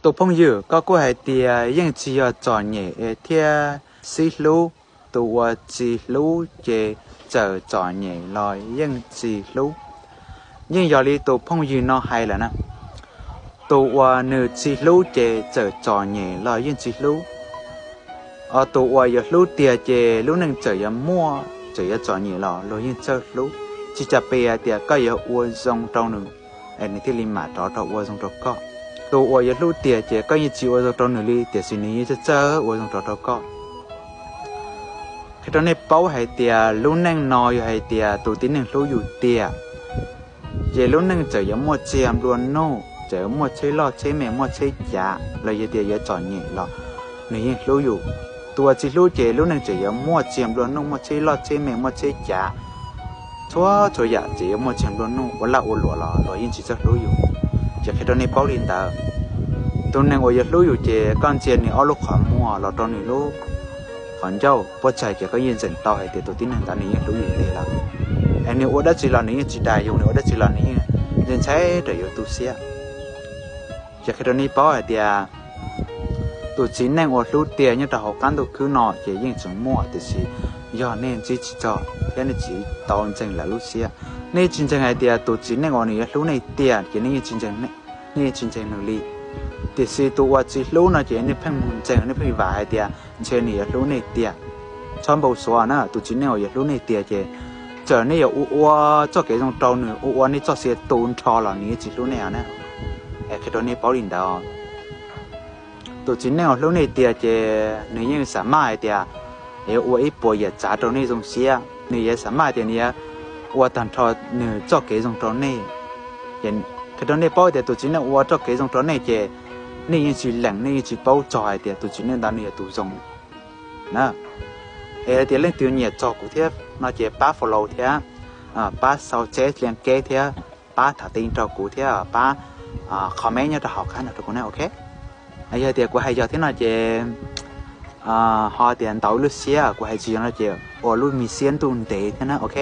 Tus phooj ywg, koj kuj hais tias yeej tsis yog txom nyem es thiaj sib hlub, tus uas tsis hlub ces txawm txom nyem los yeej tsis hlub. Yeej yog li tus phooj ywg no hais lawm na, tus uas nws tsis hlub ces txawm txom nyem los yeej tsis hlub. Tus uas yuav hlub tiag ces lub neej txawm yuav muaj txawm yuav txom nyem los luag yeej txawj hlub. Tsis tas pes hais tias koj yuav ua zoo rau nws es nws thiaj li mam rov rau ua zoo rau koj. Tus uas yuav hlub tiag ces koj yeej tsis ua zoo rau nws li, tiam sis nws yeej txawj txawj ua zoo rau rau koj. Qhia rau nej paub hais tias lub neej no yog hais tias tus tib neeg hlub yus tiag, ces lub neej txawm yuav muaj txiag nplua nuj, txawm yuav muaj tsheb loj tsheb me muaj tsheb cav los yog tias yuav txom nyem los nws yeej hlub yus. Tus uas tsis hlub ces lub neej txawm yuav muaj txiag nplua nuj, muaj tsheb loj tsheb me, muaj tsheb cav, txhua txhua yam txawm yuav muaj txiag nplua nuj ua laj ua luam los luag yeej tsis txawj hlub yus. Ces qhia rau nej paub li ntawd, tus neeg uas yuav hlub yus ces koj ntsia nws ob lub qhov muag los rau nws lub qhov ncauj puab tsaig ces koj yeej ntseeg tau hais tias tus tib neeg ntawd nws yeej hlub yus ntev lawm. Es nws ua dab tsi los nws yeej tsis dag yus, nws ua dab tsi los nws yeej ntshai ntshai rau yus tu siab. Ces qhia rau nej paub hais tias tus txiv neej uas hlub tiag nyob rau hauv qab ntuj khwb no ces yeej tseem muaj, tiam sis yog nej ntsib tsis txog thiab nej tsis tau ntseeg lawv lub siab. Nej tsis ntseeg hais tias tus txiv neej uas nws yuav hlub nej tiag ces nej yeej tsis ntseeg nws li. Tiam sis tus uas tsis hlub no ces nej pheej mus ntseeg, nej pheej vam hais tias ntshe nws yuav hlub nej tiag. Txhob npau suav na, tus txiv neej uas yuav hlub nej tiag ces txawm nej yuav ua ua txoj kev zoo rau nws, ua ua nej txoj sia tu nrho los nws yeej tsis hlub nej na. Es qhia rau nej paub li ntawd. Tus txiv neej uas hlub nej tiag ces nws yeej xam maj hais tias yuav ua ib puas yam tsav rau nej zoo siab, nws yuav xam maj tias nws yuav ua tag nrho nws txoj kev zoo rau nej. Qhia rau nej paub tias tus txiv neej ua txoj kev zoo rau nej ces nej yeej tsis lees, nej yeej tsis paub txog hais tias tus txiv neej ntawd nws yog tus zoo na. Es hais tias leej twg nyiam txog kuv thiab no ces pab follow thiab pab sau txeb liaj keb thiab pab tham ti rau kuv thiab pab comment nyob rau hauv qab no rau kuv na, ok? Yog tias kuv hais yog thiab no ces ho tias ntau lub siab, kuv hais tsis yog no ces ua lub me siab ntuj ntev thiab na, ok?